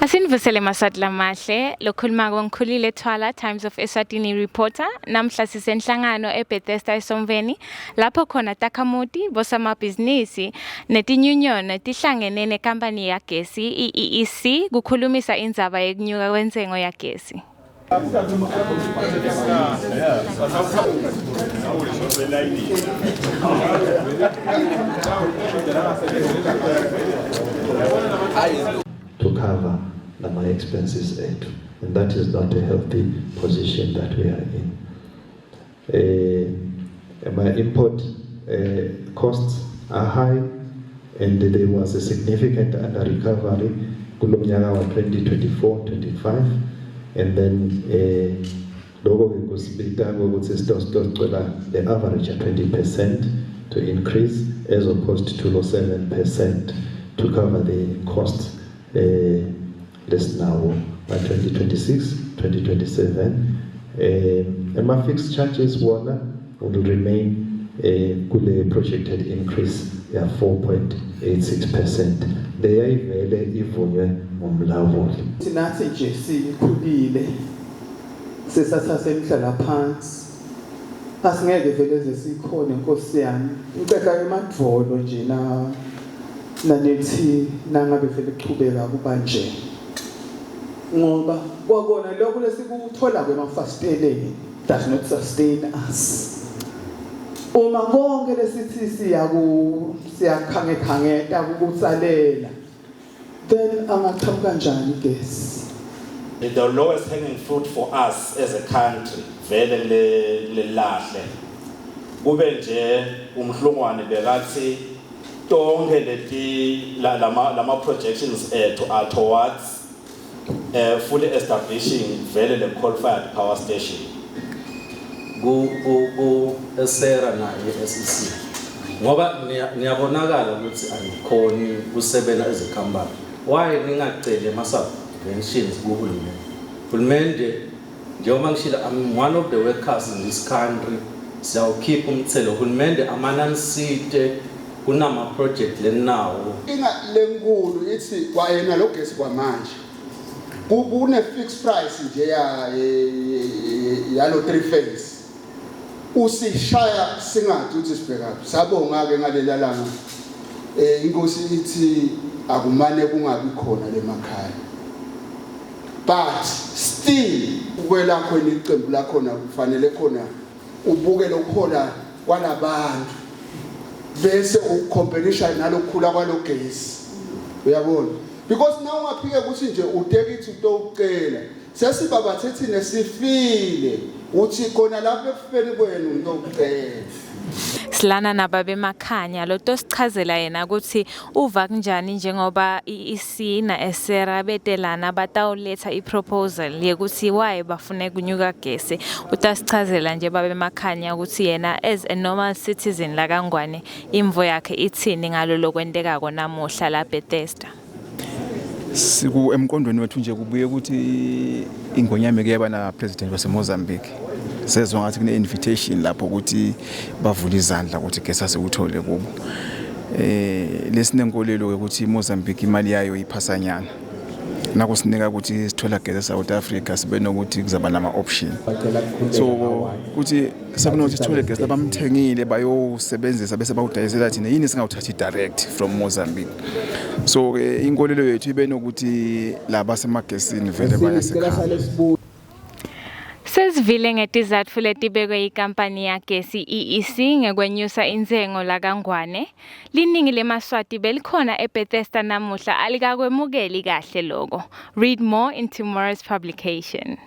Asinivusele Maswati lamahle lokhulumako ngikhulile Thwala Times of Eswatini reporter namhla sisenhlangano eBethesda eSomveni lapho khona takhamuti bosamabhizinisi netinyunyoni tihlangene nekampani yagesi iEEC kukhulumisa indzaba yekunyuka kwentsengo yagesi. To cover lama expenses ethu, and that is not a healthy position that we are in. My import costs are high and there was a significant under recovery kulo mnyaka wa 2024-25, and then lokho ke kusibita ukuthi sitosicela the average ya 20% to increase as opposed to lo 7% to cover the cost lesinawo by 2026 2027. Ema fixed charges wona will remain kule projected increase ya 4.86% leyayivele ivunywe ngumlawuli. Nathi nje sikhulile, sesathatha imhlala phansi, asingeke vele ze sikhone, Nkosi yami. Ngicela emadvolo nje na nanethi nangabe vele kuchubeka kuba nje, ngoba kwakona lokho lesikuthola kwemafasiteleni does not sustain us. Uma konke lesithi siyaku siyakhangekhangeta ukutsalela, then angaqhamuka kanjani igesi? The lowest hanging fruit for us as a country vele lelahle kube nje umhlungwane bekathi tonke leti lama projections ethu are towards fully establishing vele le coal fired power station. Ku ESERA na SEC, ngoba niyabonakala ukuthi anikhoni kusebenza as a company. Why ningaceli ama subventions kuhulumende? Hulumende, njengoba ngishilo, I'm one of the workers in this country, siyawukhipha umthelo. Hulumende amananisite kunama project lenawo. Inkinga lenkulu ithi kwayena lo gesi kwamanje kune fixed price nje ya yalo three phase, usishaya singathi uthi sibhekaphi. Sabonga ke ngalela langa inkosi ithi akumane kungabi khona lemakhaya, but still ukwelakho iqembu lakhona kufanele khona ubuke lokhola kwalabantu bese ucomparisha nalokukhula kwalogesi, uyabona? Because na ungaphike ukuthi nje utekithi utowucela sesibabathe thina sifile, uthi khona lapho ekufeni kwenu ngitokucela. Silana nababe Makhanya lo tosichazela yena ukuthi uva kunjani njengoba i-EC na ESERA betelana batawuletha i-proposal yekuthi why bafune kunyuka gesi. Utasichazela nje babe Makhanya ukuthi yena as a normal citizen la kaNgwane imvo yakhe ithini ngalo lokwentekako namuhla la Bethesda. Siku emqondweni wethu nje kubuye ukuthi ingonyama kuyaba na president waseMozambique, sezwa ngathi kune invitation lapho ukuthi bavule izandla ukuthi gesi asikuthole kubo. Lesinenkolelo ukuthi iMozambique imali yayo iphasanyana nakusinika ukuthi sithola gesi eSouth Africa, sibe nokuthi kuzaba nama option, so ukuthi sekunokuthi sithole gesi labamthengile bayosebenzisa bese bawudayisela thina, yini singawuthathi direct from Mozambique? So ke inkolelo yethu ibe nokuthi laba semagesini vele bayasikhala. Sesivile ngetizatfu letibekwe yikampani yagesi EEC ngekwenyusa intsengo lakaNgwane. Liningi lemaswati belikhona eBethesda namuhla alikakwemukeli kahle loko. Read more in tomorrow's publication.